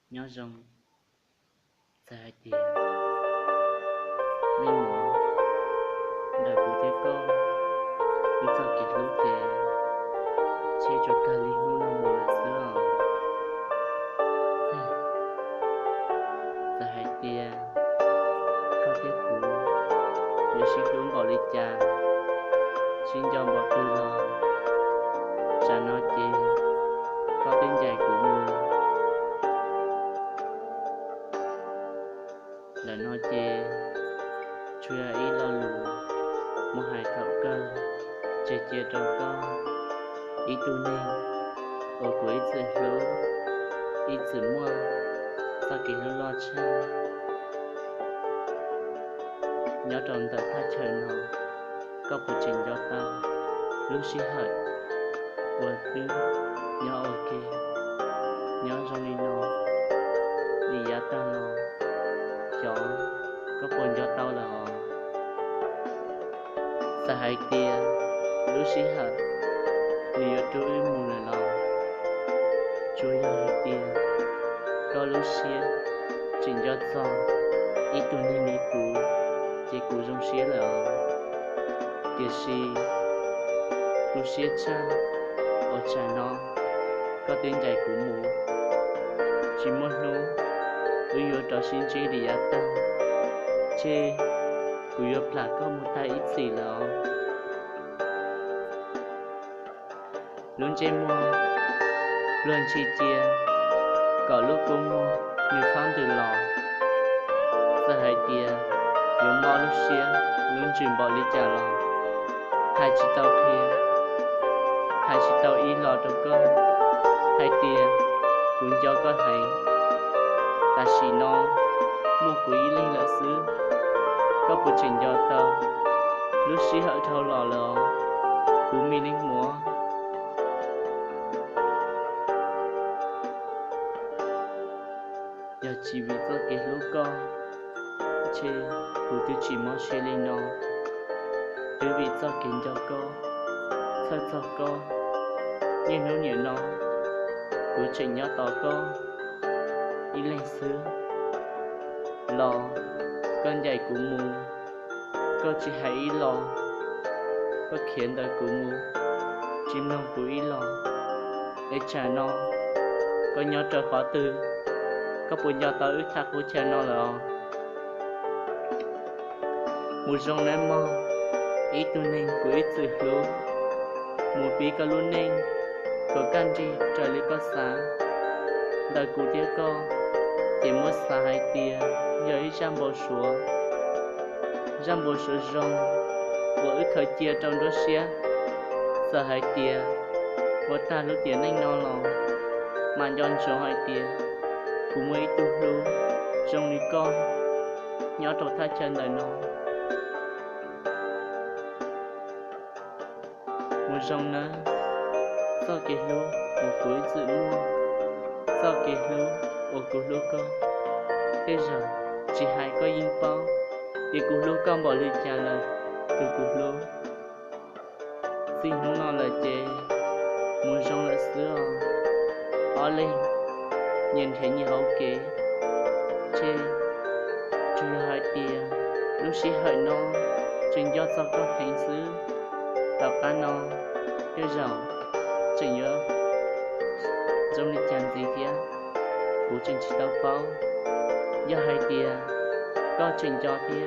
Nyob zoo, txawm hais tias nej mus ntawm kuv thiab koj, wb txoj kev hlub ces tsheb tsuas kawg li hnub no mus lawm xwb os. Txawm hais tias koj thiab kuv yuav sib hlub npaum li cas, sib nco npaum twg los, tsam no ces koj twb ncaim kuv mus lawm no ces tsuas yog ib lo lus muab hais thaum kawg tseg cia rau koj ib tug neeg uas kuv ib txwm hlub, ib txwm muaj txoj kev hlub loj tshaj. Nyob rau ntawm thaj chaw no, koj puas tseem nco tau lub sij hawm uas twb nyob ua ke, nyob zoo li no li yav tag los? Xyov koj puas nco tau lawm os. Txawm hais tias lub sij hawm nws yuav rub wb mus lawm los, tsuas yog hais tias koj lub siab tseem nco txog ib tug neeg li kuv, ces kuv zoo siab lawm os. Tiam sis kuv siab tshaj uas tsam no koj twb ncaim kuv mus, tsis muaj hnub wb yuav rov sib ntsib li yav tag, ces kuv yuav plam koj mus tag ib txhis lawm os. Lub ntsej muag luag ntshis cia kom lub kua muag nws txhob ntws los. Txawm hais tias yuav mob lub siab lub ntsws npaum li cas los hais tsis tau qhia, hais tsis tau ib los rau koj hais tias kuv nco koj heev. Tam sim no muaj kuv ib leeg lawm xwb, koj puas tseem nco tau lub sij hawm dhau los lawm os, kuv me leej muam? Yog tsis vim txoj kev hlub koj, ces kuv twb tsis mob siab li no. Twb vim txoj kev nco koj, txhawj txog koj, niaj hnub niam no kuv tseem nyob tos koj ib leeg xwb. Los koj ncaim kuv mus, koj tsis hais ib los, koj khiav ntawm kuv mus, tsis mloog kuv ib los. Es tsam no koj nyob rau qhov twg? Koj puas nco tau wb thaj qub chaw no lawm os? Mus zoo nawb mog, ib tug neeg kuv ib txwm hlub, mus pib koj lub neej kom kaj nrig raws li koj xav. Ntawm kuv thiab koj ces muab xav hais tias yog ib zaj npau suav, zaj npau suav zoo uas wb khaws cia rau nruab siab. Txawm hais tias ua tag lub tiam neej no los, mas nco ntsoov hais tias kuv muaj ib tug hlub zoo li koj nyob rau thaj chaw ntawm no. Mus zoo nawb, txoj kev hlub uas kuv ib txwm muaj, txoj kev hlub uas kuv hlub koj. Tej zaum tsis hais koj yeej paub tias kuv hlub koj npaum li cas lawm, tus kuv hlub. Txij hnub no lawm ces mus zoo lawm xwb os. Ob leeg nyias nrhiav nyias hauv kev, ces tsuas yog hais tias lub sij hawm no tseem nco txog koj heev xwb. Tom qab no tej zaum tseem yuav zoo li cas ntxiv thiab, kuv tseem tsis tau paub. Yog hais tias koj tseem nco thiab,